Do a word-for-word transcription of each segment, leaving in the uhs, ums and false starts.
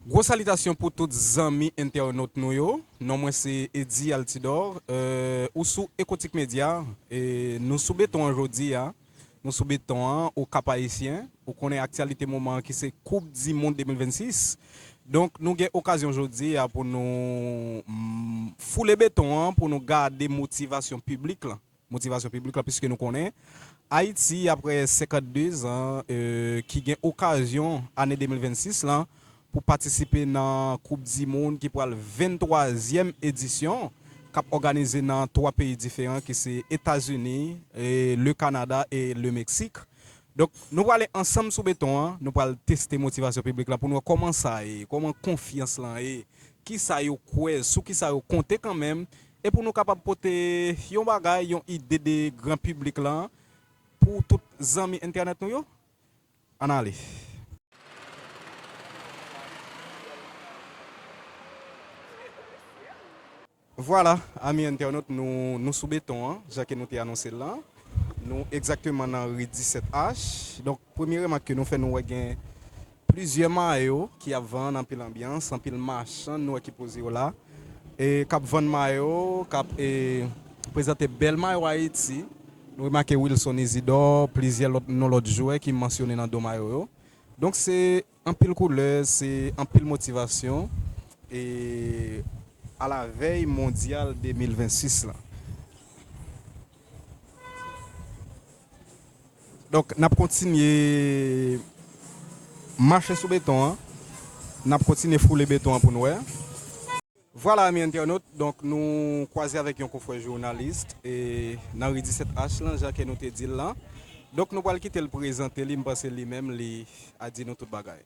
Gwo salitasyon pou tout zanmi entènot nou yo. Non mwen se Eddy Altidor. Euh, ou sou Ecotic Media. E nou sou beton an jodi a. Nou sou beton an, o Kap Ayisyen. Ou konnen aktyalite moman an ki se Koup di Mond de mil vennsis. Donk, nou gen okazyon jodi a pou nou mm, foule beton an, pou nou gade motivasyon piblik lan. Motivasyon piblik lan, piske nou konnen Ayiti, apre senkannde zan, euh, ki gen okazyon ane de mil vennsis lan, pou patisipe nan Koup di Mond ki pral venntwazyèm edisyon, k ap òganize nan twa peyi diferan, ki se Etazini, e, le Kanada e le Meksik. Donk, nou prale ansanm sou beton an, nou pral teste motivasyon piblik lan pou nou wè kòman sa ye, kòman konfyans lan ye, kisa yo kwè, sou kisa yo konte kanmenm, e pou nou kapab pote yon bagay, yon ide de gran piblik lan pou tout zanmi entènèt nou yo. Ann ale. Vwala, ami entènot, nou, nou sou beton an, jan ke nou te anonse l lan. Nou egzakteman nan ri disèt H. Donk, premye remak ke nou fè, nou wè gen plizyè mayo ki ap vann, anpil anbyans, anpil machann, nou wè ki poze yo la. E k ap vann mayo, k ap, e, prezante bèl mayo Ayiti. Nou remake Wilson Isidore, plizyè lòt, non lòt jwè ki mansyone nan do mayo yo. Donk, se anpil koulè, se anpil motivasyon, e alavèy mondyal de mil vennsis lan. Donk, n ap kontinye mache sou beton an, n ap kontinye foule beton an pou n wè. Vwala, ami entènot, donk, nou kwaze avèk yon konfrè jounalis, e, nan ri disèt H lan, jan ke nou te di l lan. Donk, nou pral kite l prezante li, m panse li menm, li a di nou tout bagay.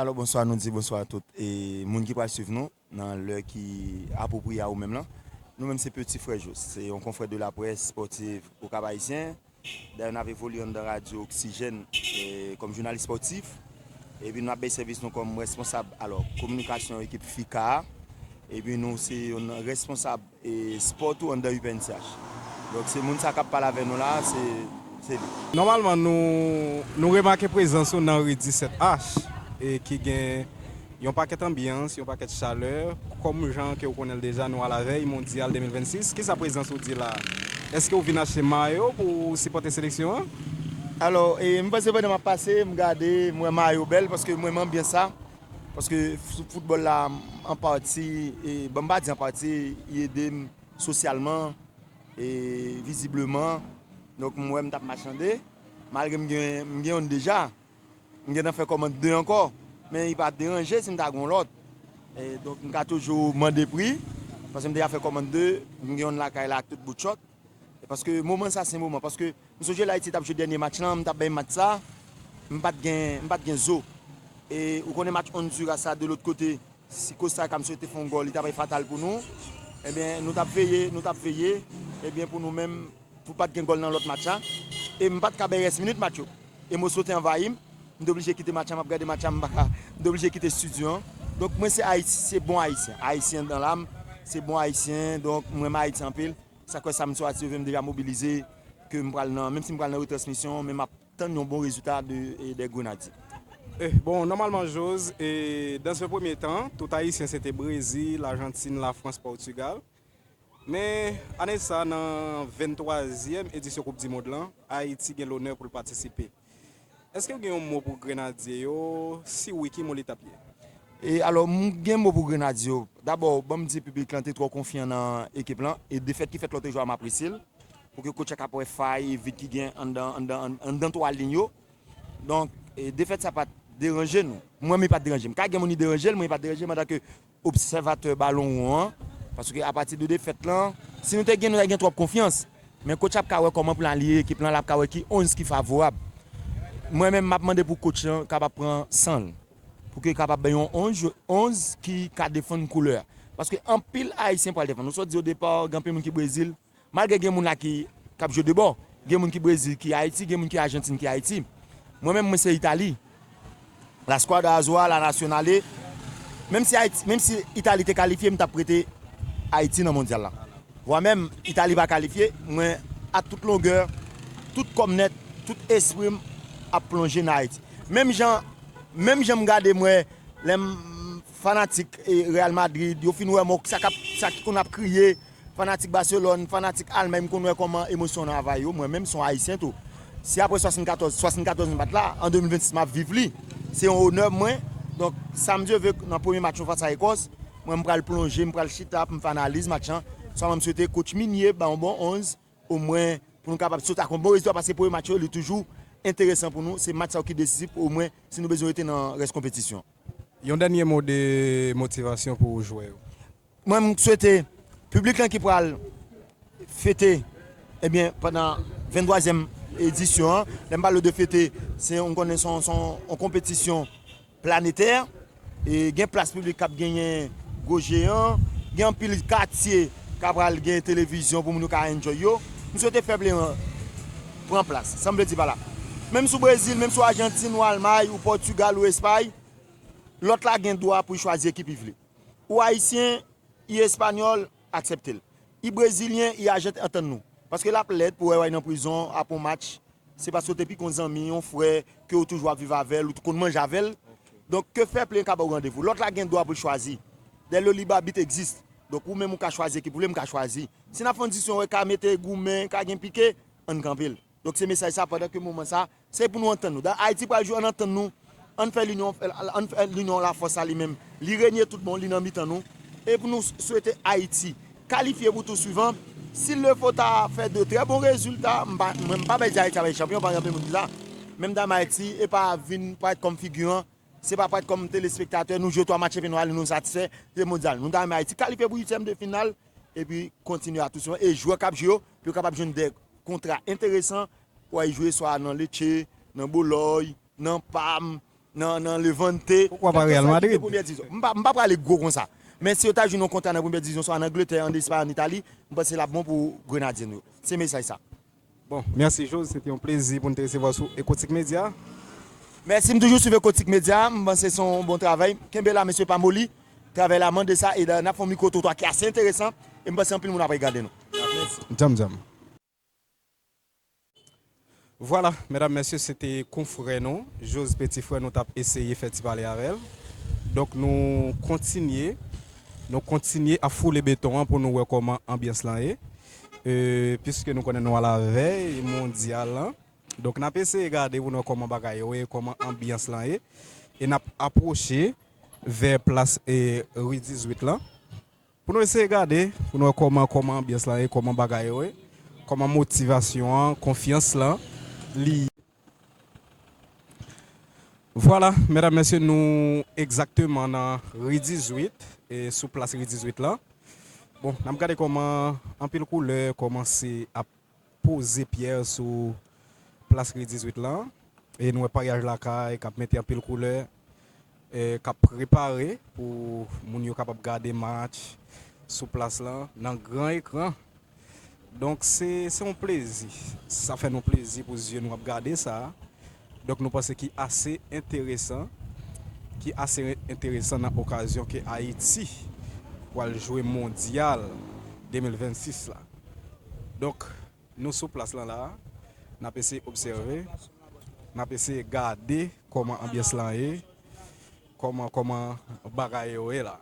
Alò, bonswa, nou di bonswa a tout, e, moun ki pral swiv nou nan lè ki apwopriye a ou menm lan. Nou menm se Petit Frère Jos, se yon konfrè de la presse sportive o Kap Ayisyen. Dayè, n ap evolye anndan radyo Oxygène, e, kòm jounalis spòtif. Epi n ap bay sèvis nou kòm responsab, alò, kominikasyon ekip fika a. Epi nou se yon responsab, e, spò tou anndan U P N C H. Donk, se moun sa k ap pale avè nou la, se, se li. Nòmalman, nou, nou remake prezans ou nan ri disèt H, e ki gen yon pakèt anbyans, yon pakèt chalè, kòm jan ke w konnen l deja, nou alavèy mondyal de mil vennsis. Kisa prezans ou di la? Èske w vin achte mayo pou w sipòte seleksyon an? Alò, e, m panse pandan m ap pase, m gade, m wè mayo bèl, paske m renmen anbyans sa. Paske fou-, foutbòl la, an pati, e, bon, m pa di an pati, li ede m sosyalman, e, vizibleman. Donk, m wè m t ap machande, malgre m gen, m gen youn deja. M gentan fè kòmand de ankò, men li pa deranje si m ta gen yon lòt. E donk, m ka toujou mande pri, paske m deja fè kòmand de, m gen youn lakay la ak tout bout chòt. E paske moman sa se moman, paske m sonje lè Ayiti t ap jwe dènye match lan, m t ap bay match sa, m pa t gen, m pa t gen zo. E ou konnen match Honduras sa de lòt kote, si Costa Rica m swete fè yon gòl, li ta pral fatal pou nou. Ebyen, nou t ap veye, nou t ap veye, ebyen, pou nou menm, pou pa t gen gòl nan lòt match la. E m pa t ka bay rès minit match yo. Emosyon te anvayi m. M te oblije kite match la, m ap gade match la, m pa ka, m te oblije kite estidyo an. Donk, mwen se Ayiti, se bon Ayisyen. Ayisyen dans l'âme, se bon Ayisyen, donk, m renmen Ayiti anpil. Sa k fè samdi swa, si Dye vle, m deja mobilize, ke m pral nan, menm si m pral nan retransmisyon, men m ap tann yon bon rezilta de, e, dè Grenadye. Eh, bon, nòmalman, Jose, e, dans un premier temps, tout Ayisyen se te Brezil, Ajantin, Lafrans, Pòtigal. Men, ane sa, nan venntwazyèm edisyon Koup di Mond lan, Ayiti gen lonè pou l patisipe. Èske w gen yon mo pou Grenadye yo? Si wi, ki mo li t ap ye? E alò, m gen mo pou Grenadye yo. Dabò, ban m di piblik lan te twò konfyan nan ekip lan. E defèt ki fèt lòt jou a, m apresye l. Pou ke coach la ka wè fay e vid ki gen anndan, anndan, anndan twa liy yo. Donk, e defèt sa pa t deranje nou. Mwen menm, li pa t deranje m. Ka gen moun li deranje l, mwen, li pa t deranje m antanke obsèvatè balon won an, paske apati de defèt lan, si nou te gen, nou ta gen twòp konfyans. Men coach ap ka wè kòman pou l aliye ekip lan, l ap ka wè ki onz ki favorab. Mwen menm, m ap mande pou coach lan kapab pran san l, pou ke l kapab bay yon onz, onz ki ka defann koulè a. Paske anpil Ayisyen pral defann. Nou sot di o depa, gen anpil moun ki Brezil, malgre gen moun la ki, k ap jwe de bò, gen moun ki Brezil, ki Ayiti, gen moun ki Ajantin, ki Ayiti. Mwen menm, mwen se Itali. La squadra azzurra, la nazionale. Menm si Ayiti, menm si Itali te kalifye, m t ap prete Ayiti nan mondyal la. Vwa menm Itali pa kalifye, mwen, a tout longè, tout kò m nèt, tout espri m ap plonje nan Ayiti. Menm jan, menm jan m gade m wè Lè m fanatik e Real Madrid, yo fin wè m, sa k ap, sa ki konn ap kriye, fanatik Barcelone, fanatik Almay, m konn wè kòman emosyon nan ava yo. Mwen menm, se yon Ayisyen tou. Si apre swasannkatòz, swasannkatòz m pa t la, an de mil vennsis m ap viv li. Se yon onè mwen. Donk, samdi ve, nan premye match nou fas a Ekòs, mwen m pral plonje, m pral chita pou m fè analiz match lan. Swa mwen m swete coach Migné ba yon bon onz, omwen pou nou kapab sot ak yon bon rezilta, paske premye match yo, li toujou enteresan pou nou. Se match sa yo ki desizif, omwen si nou bezwen rete nan rès konpetisyon. Yon dènye mo de motivasyon pou jwè yo. Mwen, m swete piblik lan ki pral fete, ebyen, pandan venntwazyèm edisyon an, lè m pale de fete, se, ou konnen, se yon, se yon, yon konpetisyon planetè. E gen plas piblik k ap genyen gwo jeyan, gen anpil katye k ap pral gen televizyon pou moun yo ka enjoy yo. M swete fè play an pran plas. Sa m vle di pa la. Menm si w Brezil, menm si w Ajantin, ou Almay, ou Pòtigal, ou Espay, lòt la gen dwa pou l chwazi ekip li vle. Ou Ayisyen, i Espanyòl, aksepte l. I Brezilyen, i Ajantin, antann nou. Paske l ap lèd pou wè w al nan prizon apre yon match. Se paske w te pi kon zanmi, yon frè, ke w toujou ap viv avè l, ou konn manje avè l. Donk, ke fè play an ka ba w randevou. Lòt la gen dwa pou l chwazi. Dès le libre arbitre existe. Donk, ou menm ou ka chwazi ekip ou vle, m ka chwazi. Si n ap fè yon diskisyon, wè ka mete goumen, ka gen pike, ann kanpe l. Donk, se mesaj sa, pandan ke moman sa, se pou nou antann nou. Da Ayiti pral jwe, ann antann nou, ann fè linyon, ann fè linyon lafòs sa li menm. Li renye tout bon, li nan mitan nou. E pou nou swete Ayiti kalifye pou tou swivan. Si l le fo ta fè de trè bon rezilta, m pa, mwen, m pa bay di Ayiti a bay chanpyon, pa gen anpil moun ki di sa. Men m ta renmen Ayiti, e pa vin parèt kòm figiran, se pa parèt kòm telespektatè, nou jwe twa match epi nou ale, nou satisfè, se mondyal. Nou ta renmen Ayiti kalifye pou uityèm de final, epi kontinye a tou swivan. E jwè k ap jwe yo, pou yo kapab jwenn de kontra enteresan pou al jwe swa nan Lecce, nan Bologne, nan Parme, nan, nan Levante. Poukwa pa Real Madrid? Premyè divizyon. M pa, m pa prale gwo konsa. Men si yo ta jwenn yon kontra nan premyè divizyon, swa an Angletè, an Espay, an Itali, m panse l ap bon pou Grenadyen yo. Se mesaj sa. Bon, mèsi Jose, se te yon plezi pou n te resevwa w sou Ekotip Medya. Mèsi, m toujou swiv Ekotip Medya, m panse se yon bon travay. Kenbe la, mesye, pa moli. Travay la mande sa, e n ap fè yon mikwo twotwa ki ase enteresan, e m panse anpil moun ap regade nou. Mèsi. Djanm, djanm. Vwala, medam, mesye, se te konfrè nou, Jose, peti frè nou, t ap eseye fè ti pale avè l. Donk, nou kontinye, nou kontinye ap foule beton an pou nou wè kòman anbyans lan ye. E, piske nou konnen nou alavèy mondyal lan. Donk, n ap eseye gade pou nou wè kòman bagay yo ye, kòman anbyans lan ye. E n ap apwoche vè plas, e, ri dizuit lan. Pou nou eseye gade, pou nou wè kòman, kòman anbyans lan ye, kòman bagay yo ye, kòman motivasyon an, konfyans lan, li. Vwala, medam, mesye, nou egzakteman nan ri dizuit, e sou plas ri dizuit lan. Bon, n ap gade kòman anpil koulè kòmanse ap poze pyè sou plas ri dizuit lan. E nou wè paryaj lakay k ap mete anpil koulè, e k ap prepare pou moun yo kapab gade match sou plas lan nan gran ekran. Donk, se, se yon plezi. Sa fè nou plezi pou zye nou ap gade sa. Donk, nou panse ki ase enteresan, ki ase enteresan nan okazyon ke Ayiti pral jwe Mondyal de mil vennsis la. Donk, nou sou plas lan la, n ap eseye obsève, n ap eseye gade kòman anbyans lan ye, kòman, kòman bagay yo ye la.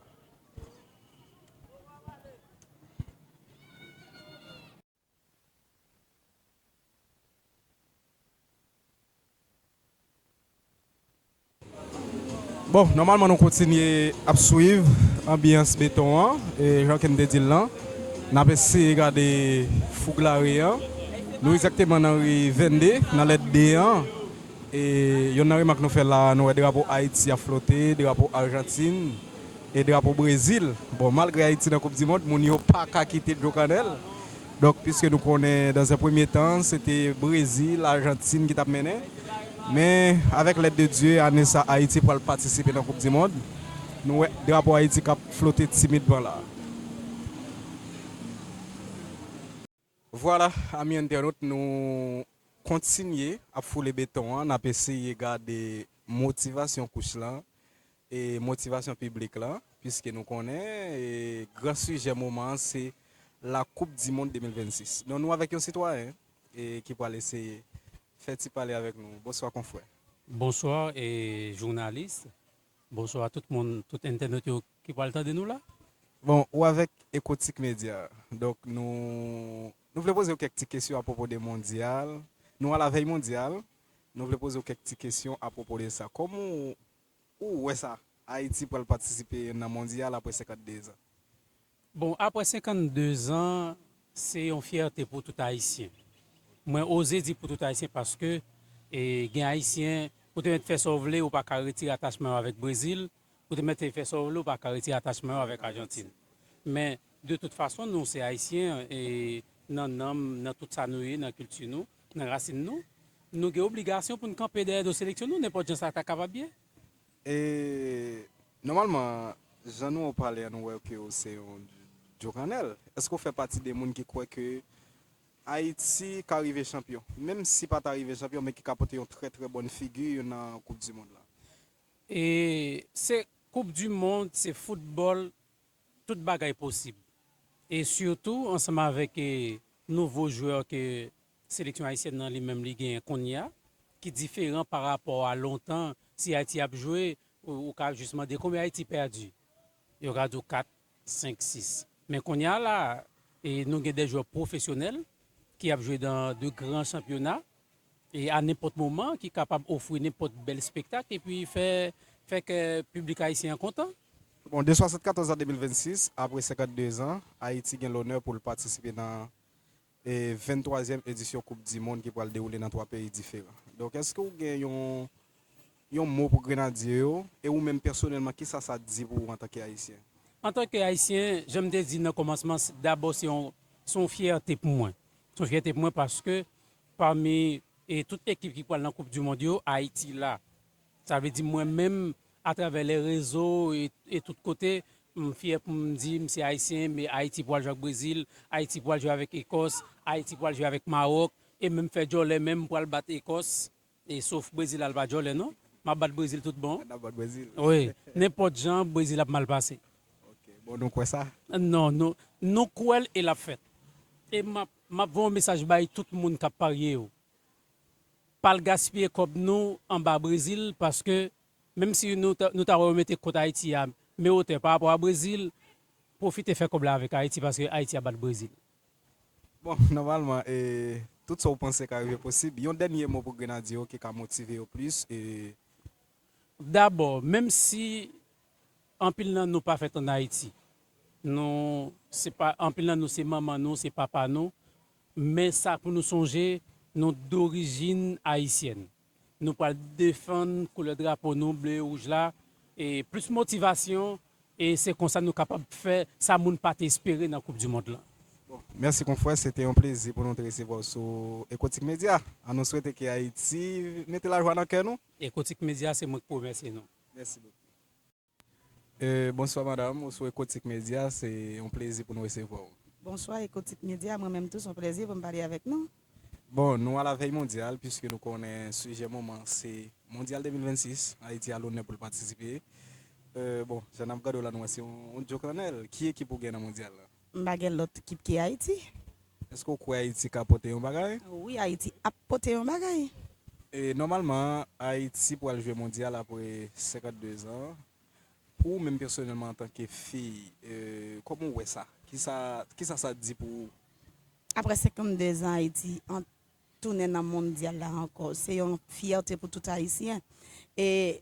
Bon, nòmalman nou kontinye ap swiv anbyans beton an, e jan ke n te di l lan, n ap eseye gade fouglari an. Nou egzakteman nan ri vennde, nan lèt de an. E yonn nan remak nou fè la, nou wè drapo Ayiti ap flote, drapo Ajantin, e drapo Brezil. Bon, malgre Ayiti nan Koup di Mond, moun yo pa ka kite djo kannèl. Donk, piske nou konnen, dans un premier temps, se te Brezil, Ajantin ki t ap mennen. Men, avèk lèd de Dye, ane sa, Ayiti pral patisipe nan Koup di Mond. Nou wè drapo Ayiti k ap flote timidman la. Vwala, ami entènot, nou kontinye ap foule beton an, n ap eseye gade motivasyon kouch lan e motivasyon piblik lan, piske nou konnen, e, gran sijè moman an se la Coupe du Monde de mil vennsis. Donk, nou avèk yon sitwayen, e, ki pral eseye fè ti pale avèk nou. Bonswa, konfrè. Bonswa, e, jounalis. Bonswa tout moun, tout entènot yo ki pral tande nou la. Bon, ou avèk Ecotic Media. Donk, nou, nou vle poze w kèk ti kesyon apwopo de mondyal. Nou alavèy mondyal. Nou vle poze w kèk ti kesyon apwopo de sa. Kòman ou, ou wè sa? Ayiti pral patisipe nan mondyal apre senkannde zan. Bon, apre senkannde zan, se yon fyète pou tout Ayisyen. Mwen oze di pou tout Ayisyen paske e, gen Ayisyen, ou te mèt fè sa w vle, ou pa ka retire atachman yo avèk Brezil, ou te mèt fè sa w vle, ou pa ka retire atachman yo avèk Ajantin. Men, de tout fason, nou se Ayisyen, e, nan nanm, nan tout sa nou ye, nan kilti nou, nan rasin nou, nou gen obligasyon pou n kanpe dèyè do seleksyon nou, nenpòt jan sa ta kapab ye. E, nòmalman, jan nou pale a, nou wè ke w se yon djokannèl. Èske w fè pati de moun ki kwè ke Ayiti ka rive chanpyon? Menm si pa ta rive chanpyon, men ki ka pote yon trè, trè bòn figi nan Koup di Mond la. E se Koup di Mond, se foutbòl, tout bagay posib. E sitou, ansanm avèk e, nouvo jwè ke seleksyon ayisyèn nan li menm li genyen kounye a, ki diferan pa rapò a lontan, si Ayiti ap jwe, ou, ou ka jis mande konbyen Ayiti pèdi. Yo ka di w kat, senk, sis. Men kounye a la, e nou gen de jwè pwofesyonèl ki ap jwe dan de gran chanpyona, e a nenpòt moman, ki kapab ofri nenpòt bèl espektak, epi fè, fè kè piblik ayisyen an kontan. Bon, de swasannkatòz a de mil vennsis, apre senkannde zan, Ayiti gen lonè pou l patisipe nan e venntwazyèm edisyon Koup di Mond ki pral dewoule nan twa peyi diferan. Donk, èske w gen yon, yon mo pou Grenadye yo? E ou menm pèsonèlman, kisa sa di pou ou antanke Ayisyen? Antanke Ayisyen, jan m te di nan kòmansman, s- dabò se yon, se yon fyète pou mwen. Se yon fyète pou mwen paske pami e tout ekip ki pral nan Koup di Mond yo, Ayiti la. Sa vle di mwen menm, atravè lè rezo e, e tout kote, m fyè pou m di m se Ayisyen, men Ayiti pral jwe ak Brezil, Ayiti pral jwe avèk Ekòs, Ayiti pral jwe avèk Mawòk, e menm fè djòlè menm pral bat Ekòs, e sof Brezil la l pa djòlè non, m ap bat Brezil tout bon. N ap bat Brezil. Wi, nenpòt jan Brezil ap mal pase. Ok, bon, nou kwè sa? Non, nou, nou kwè l e l ap fèt. E m ap, m ap voye yon mesaj bay tout moun k ap parye yo. Pa al gaspiye kòb nou anba Brezil, paske menm si nou ta, nou ta wè yo mete kont Ayiti a, men otè pa rapò a Brezil, pwofite fè kòb la avèk Ayiti, paske Ayiti ap bat Brezil. Bon, nòmalman, e, tout sa w panse ka rive posib. Yon dènye mo pou Grenadye yo ki ka motive yo plis, e, Dabò, menm si anpil nan nou pa fèt ann Ayiti, nou, se pa, anpil nan nou se manman nou, se papa nou, men sa pou nou sonje, nou dorijin ayisyèn. Nou pral defann koulè drapo nou, ble e wouj la, e plis motivasyon, e se konsa nou kapab fè sa moun pa te espere nan Koup di Mond lan. Bon, mèsi konfrè, se te yon plezi pou nou te resevwa w sou Ecotic Media. An nou swete ke Ayiti mete lajwa nan kè nou. Ecotic Media, se mwen ki pou remèsye nou. Mèsi bokou. E, bonswa madam, ou sou Ecotic Media, se yon plezi pou nou resevwa w. Bonswa Ecotic Media, mwen menm tou se yon plezi pou m pale avèk nou. Bon, nou alavèy mondyal, piske nou konnen sijè moman se Mondyal de mil vennsis, Ayiti a lonè pou l patisipe. E, bon, jan n ap gade w la, nou wè se yon, yon djokannèl. Ki ekip ou gen nan mondyal la? M pa gen lòt ekip ke Ayiti. Èske w kwè Ayiti ka pote yon bagay? Wi, Ayiti ap pote yon bagay. E, nòmalman, Ayiti pral jwe mondyal apre senkannde zan. Pou ou menm pèsonèlman antanke fi, e, kòman w wè sa? Kisa, kisa sa di pou ou? Apre senkannde zan Ayiti an, tounen nan mondyal la ankò, se yon fyète pou tout Ayisyen. E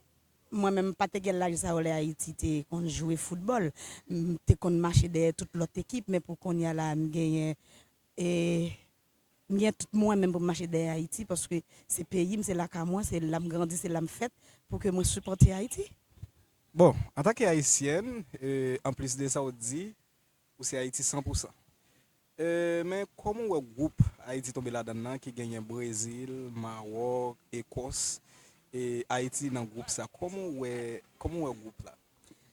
mwen menm, m pa te gen laj sa yo lè Ayiti te konn jwe foutbòl. M te konn mache dèyè tout lòt ekip, men pou kounye a la, m genyen, e, m gen tout mwen menm pou m mache dèyè Ayiti, paske se peyi m, se lakay mwen, se la m grandi, se la m fèt, pou ke mwen sipòte Ayiti. Bon, antanke ayisyèn, e, anplis de sa w di, ou se Ayiti san pou san. E, men kòman w wè gwoup Ayiti tonbe ladan l lan ki genyen Brezil, Mawòk, Ekòs, e Ayiti nan gwoup sa? Kòman w wè, kòman w wè gwoup la?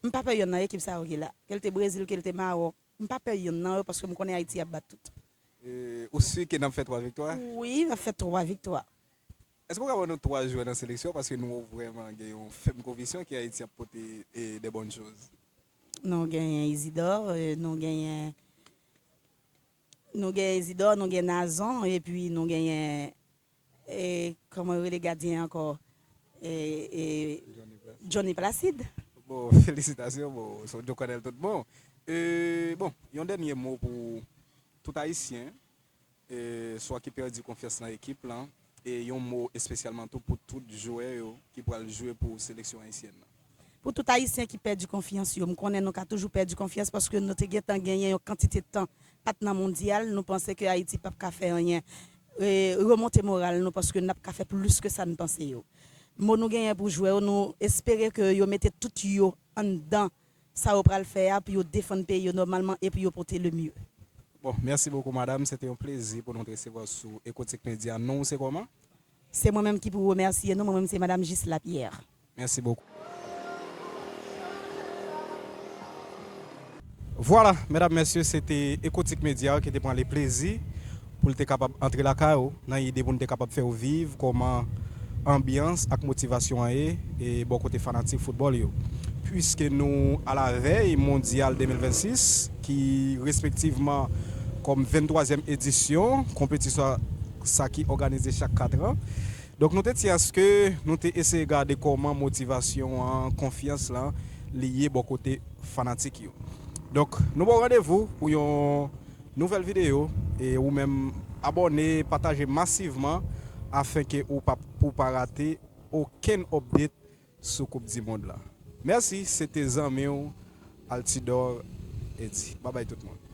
M pa pè yonn nan ekip sa yo ki la. Ke l te Brezil, ke l te Mawòk, m pa pè yonn nan yo paske m konnen Ayiti ap bat tout. E, ou si ke n ap fè twa viktwa? Wi, n ap fè twa viktwa. Èske w ka ban nou twa jwè nan seleksyon? Paske nou vrèman gen yon fèm konviksyon ke Ayiti ap pote, e, de bòn choz. Nou genyen Isidore, e, nou genyen, nou genyen Isidore, nou gen Nazon, epi nou genyen, e, kòman yo rele gadyen an ankò? E, e, Johnny Placide. Johnny Placide. Felisitasyon, bon, se w Joe Cornel tout bon. E, bon, yon dènye mo pou tout Ayisyen, e, swa ki pèdi konfyans nan ekip lan, e yon mo espesyalman tou pou tout jwè yo ki pral jwe pou seleksyon ayisyèn nan. Pou tout Ayisyen ki pèdi konfyans yo, m konnen nou ka toujou pèdi konfyans paske nou te gentan genyen yon kantite tan pa t nan mondyal, nou panse ke Ayiti p ap ka fè anyen. E, remonte moral nou paske n ap ka fè plis ke sa n panse yo. Mo nou genyen pou jwè yo, nou espere ke yo mete tout yo anndan sa yo pral fè a pou yo defann peyi yo nòmalman e pou yo pote le mieux. Bon, mèsi bokou, madanm. Se te yon plezi pou nou te resevwa w sou Ecotic Media. Non w se kòman? Se mwen menm ki pou remèsye nou. Mwen menm se Madanm Gisela Pierre. Mèsi bokou. Vwala, medam, mesye, se te Ecotic Media ki te pran le plezi pou l te kapab antre lakay ou nan ide pou n te kapab fè w viv kòman anbyans ak motivasyon an ye, e bò kote fanatik foutbòl yo. Piske nou alavèy Mondyal de mil vennsis, ki respektivman kòm venntwazyèm edisyon konpetisyon sa ki òganize chak katran. Donk, nou te tyen aske nou te eseye gade kòman motivasyon an, konfyans lan, li ye bò kote fanatik yo. Donk, nou ba w randevou pou yon nouvèl videyo. E ou menm, abòne, pataje masivman, afenke ou pa, pou pa rate okenn update sou Koup di Mond la. Mèsi, se te zanmi w, Altidor Eddy. Babay tout moun.